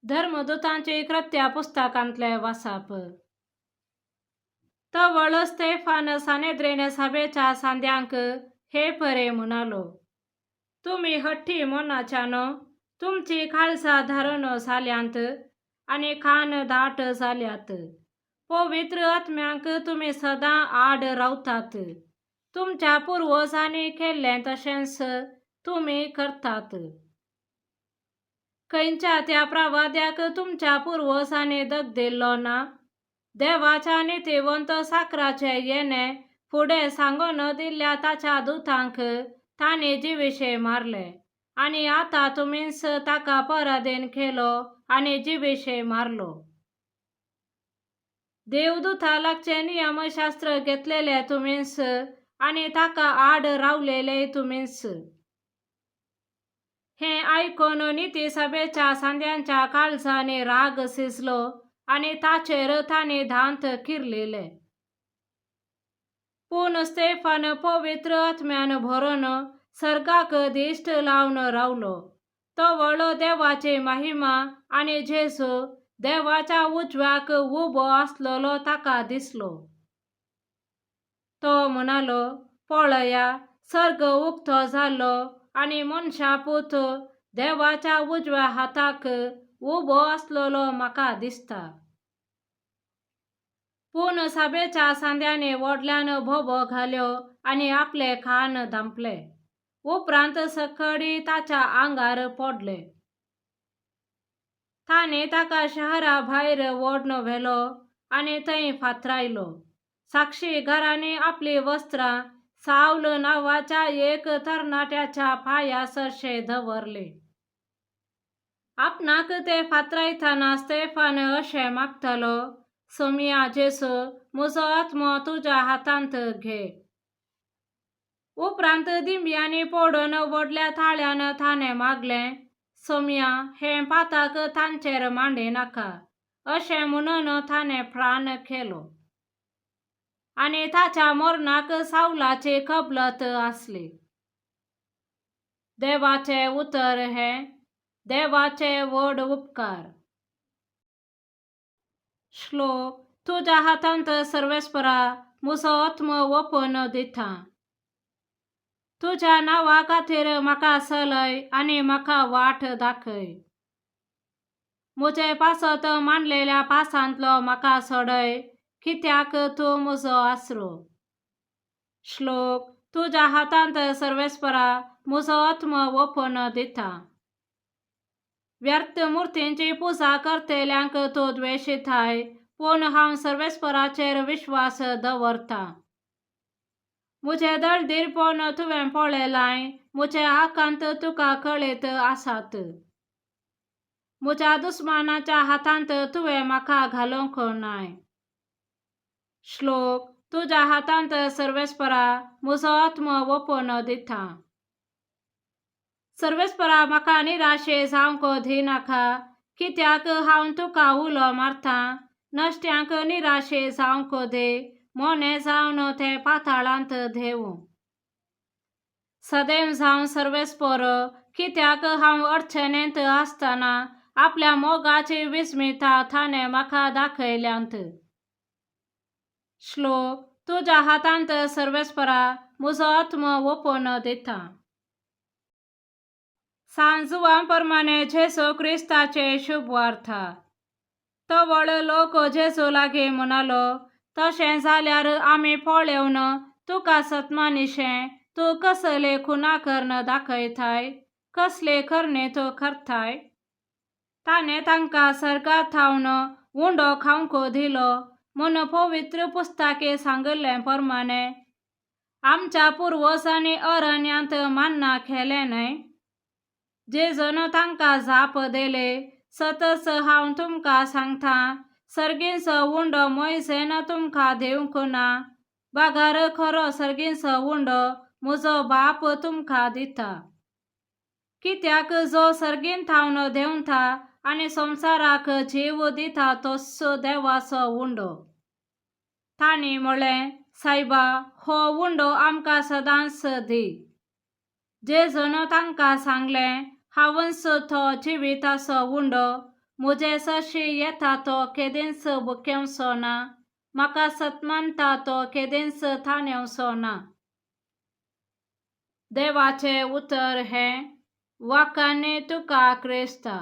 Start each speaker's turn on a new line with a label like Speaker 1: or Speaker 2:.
Speaker 1: धर्मदुतांची कृत्या पुस्तकांतले वासाप. तवळ स्तेफान सानेद्रेन सभेच्या सांद्यांक हे परे म्हणालो, तुमी हट्टी मनाच्यान तुमची काळजां धारण जाल्यांत आनी कान दाट जाल्यात. पवित्र आत्म्यांक तुमी सदां आड रावतात. तुमच्या पुर्वजांनी केल्लें तशेंच तुमी करतात. खंयच्या त्या प्रवाद्याक तुमच्या पुर्वजांनी दग दिल्लो ना? देवाच्या नितीवंत साकराचे येणे फुडें सांगून दिल्ल्या ताच्या दुतांक तांणी जिविशे मारले आनी आतां तुमीच ताका पराधीन केलो आनी जिविशे मारलो. देवदूता लागचे नियमशास्त्र घेतलेले तुमीच आनी ताका आड रावलेले तुमीच. हें आयकून निती सभेच्या सांद्यांच्या काळजांनी राग शिजलो आनी ताचेर तांणी दांत किरलेले. पूण स्तेफान पवित्र आत्म्यान भरून सर्गाक दिश्ट लावन रावलो. तवळ देवाची महिमा आनी जेजू देवाच्या उजव्याक उबो आसलेलो ताका दिसलो. तो म्हणालो, पळया, सर्ग उक्तो जालो आनी मनशा पूत देवाच्या उजव्या हाताक उबो आसलेलो म्हाका दिसता. पूण सभेच्या सांद्यांनी व्हडल्यान बोबो घाल्यो आनी आपले कान धांपले. उपरांत सकडी ताच्या आंगार पडले. ताणें ताका शहरा भायर ओडून व्हेलो आनी थंय फातरायलो. साक्षीगारांनी आपलीं वस्त्रां सावल नांवाच्या एक तरणाट्याच्या पांया सरशें दवरलीं. आपणाक ते फातरायतना स्तेफान अशें मागतालो, सोमया जेजू, म्हजो आत्मो तुज्या हातांत घे. उपरांत दिंब्यांनी पडून व्हडल्या ताळ्यान ताणें मागलें, सोमया, हें पातक तांचेर मांडिनाका. अशें म्हणून ताणें प्राण केलो आनी ताच्या मरणाक सावलाची कबलत आसली. देवाचें उतर हें. देवाचे व्हड उपकार. श्लोक. तुज्या हातांत सर्वेस्परा म्हजो आत्मो ओपून दिता. तुज्या नांवा खातीर म्हाका चलय आनी म्हाका वाट दाखय. म्हजे पासत मांडलेल्या पासांतलो म्हाका सोडय, कित्याक तूं म्हजो आसरो. श्लोक. तुज्या हातांत सर्वेस्परा म्हजो आत्मो ओपून दिता. व्यर्थ मुर्तींची पुजा करतल्यांक तूं द्वेशिताय, पूण हांव सर्वेस्पराचेर विश्वास दवरतां. म्हजें दळदीरपण तुवें पळयलां, म्हजे आकांत तुका कळीत आसात. म्हज्या दुस्मानाच्या हातांत तुवें म्हाका घालूंक नाय. श्लोक. तुज्या हातांत सर्वेस्परा म्हजो आत्मो ओपून दिता. सर्वेस्परा, म्हाका निराशे जावंक दिनाका, कित्याक हांव तुका उलो मारतां. नश्ट्यांक निराशे जावंक दी, मोने जावन ते पाताळांत देंवूं. सदैव जावं सर्वेस्पर, कित्याक हांव अडचणेंत आसतना आपल्या मोगाची विस्मिता ताणें म्हाका दाखयल्यांत. श्लोक. तुज्या हातांत सर्वेस्परा म्हजो आत्मो ओपून दिता. सांत जुवां प्रमाणे जेजू क्रिस्ताचे शुभवार्ता. तवळ लोक जेजू लागीं म्हणालो, तशें जाल्यार आमी पळोवन तुका सतमानिशें तूं कसले खुणा करून दाखयताय, कसले करणे तूं करताय? ताणें तांकां सर्गात थावन उंडो खावंक दिलो म्हूण पवित्र पुस्तके सांगिल्ले प्रमाणे आमच्या पुर्वजांनी अरण्यांत मान्ना खेलें न्हय? जेजून तांकां जाप दिली, सतच हांव तुमकां सांगता, सर्गीचो उंडो मोयजेन तुमकां दिवंक ना, बगर खरो सर्गीचो उंडो म्हजो बाप तुमकां दिता. कित्याक जो सर्गीन थावन देंवता आनी संवसाराक जीव दिता तोच देवाचो उंडो. तांणी म्हळें, सायबा, हो उंडो आमकां सदांच दी. जेजून तांकां सांगलें, हांवूच तो जिविताचो उंडो. म्हजे सरशी येता तो केदींच भुकेवचो ना, म्हाका सतमानता तो केदींच ताणेवचो ना. देवाचें उतर हें वाखाणणी तुका क्रिस्ता.